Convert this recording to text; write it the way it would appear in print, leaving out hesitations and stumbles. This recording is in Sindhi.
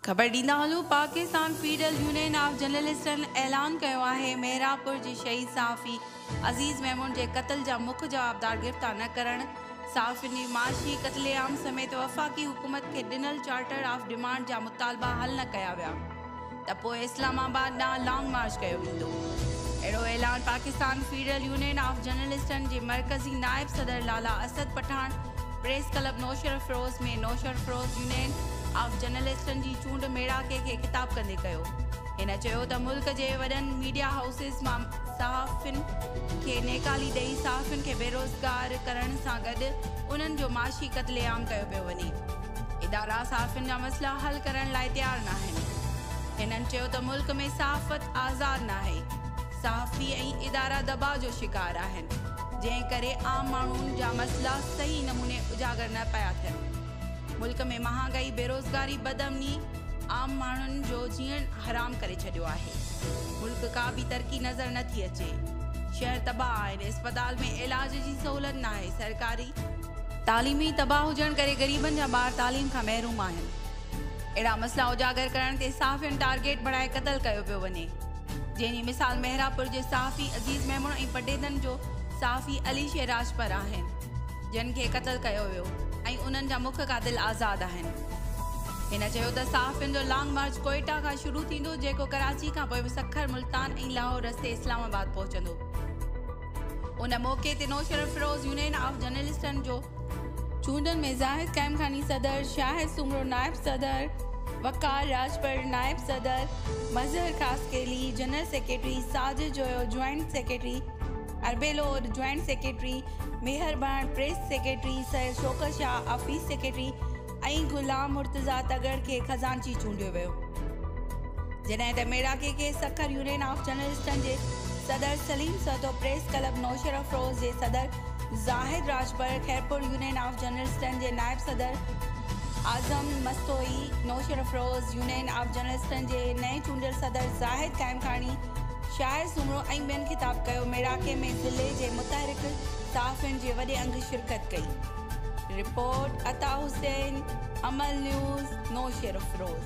خبر ڏيندا هلون پاڪستان فيڊرل يونين آف جرنلسٽن اعلان ڪيو آهي محرابپور جي شهيد صحافي عزيز ميمڻ جي قتل جا مک جوابدار گرفتار نه ڪرڻ، صحافين جي معاشي قتل عام سميت وفاقي حڪومت کي ڏنل چارٽر آف ڊمانڊ جا مطالبا حل نه ڪيا ويا ته پوء اسلام آباد ڏانهن لانگ مارچ ڪيو ويندو. اهڙو اعلان پاڪستان فيڊرل يونين آف جرنلسٽن جي مرڪزي نائب صدر لالا Asad Pathan Press club Naushahro Feroze ۾ Naushahro Feroze union of جرنلسٽن جي چونڊ ميڙاڪي کي خطاب ڪندي ڪيو. هن چيو ته ملڪ جي وڏن ميڊيا هائوسز مان صحافين کي نيڪالي ڏئي صحافين کي بيروزگار ڪرڻ سان گڏ انهن جو معاشي قتل عام ڪيو پيو وڃي. ادارا صحافين جا مسئلا حل ڪرڻ لاء تيار ناهن. هنن چيو ته ملڪ ۾ صحافت آزاد ناهي. صحافي ۽ ادارا دٻاء جو شڪار آهن، جنهن ڪري عام ماڻهن جا مسئلا صحيح نموني اجاگر نه پيا ٿين. ملڪ ۾ مهانگائي، بيروزگاري، بدامني عام ماڻهن جو جيئڻ حرام ڪري ڇڏيو آهي. ملڪ ڪا به ترقي نظر نه ٿي اچي. شهر تباهه آهن، اسپتال ۾ علاج جي سهولت ناهي، سرڪاري. تعليمي تباهه هجڻ ڪري غريبن جا ٻار تعليم کان محروم آهن. اهڙا مسئلا اجاگر ڪرڻ تي صحافين ٽارگيٽ بڻائي قتل ڪيو پيو وڃي. جنهن جي مثال محرابپور جي صحافي عزيز ميمڻ ۽ پڊعيدن جو صحافي علي شير راڄپر آهن، جن کي قتل ڪيو ويو ۽ انهن جا مک قاتل آزاد آهن. هن چيو ته صحافين جو لانگ مارچ ڪوئيٽا کان شروع ٿيندو، جيڪو ڪراچي کان پوء سکر، ملتان ۽ لاهور رستي اسلام آباد پهچندو. ان موقعي تي نوشهروفيروز يونين آف جرنلسٽن جو چونڊن ۾ زاهد قائمخاني صدر، شاهد سومرو نائب صدر، وقار راڄپر نائب صدر، Mazhar Khaskheli general secretary, Sajid Joyo joint secretary, Arbelo joint secretary, Mehraban press secretary, Syed Shaukat Shah office secretary ۽ Ghulam Murtaza Tagar کي خزانچي چونڊيو ويو. جڏهن ته ميڙاڪي کي سکر يونين آف جرنلسٽن جي صدر سليم سهتو، پريس ڪلب نوشهروفيروز جي صدر زاهد راڄپر، خيرپور يونين آف جرنلسٽن جي نائب صدر اعظم مستوئي، نوشهروفيروز يونين آف جرنلسٽن جي نئين چونڊيل صدر زاهد قائمخاني، شاهد سومرو ۽ ٻين خطاب ڪيو. ميڙاڪي ۾ ضلعي جي متحرڪ صحافين جي وڏي انگ شرڪت ڪئي. رپورٽ، عطا حسين، امل نيوز، نوشهروفيروز.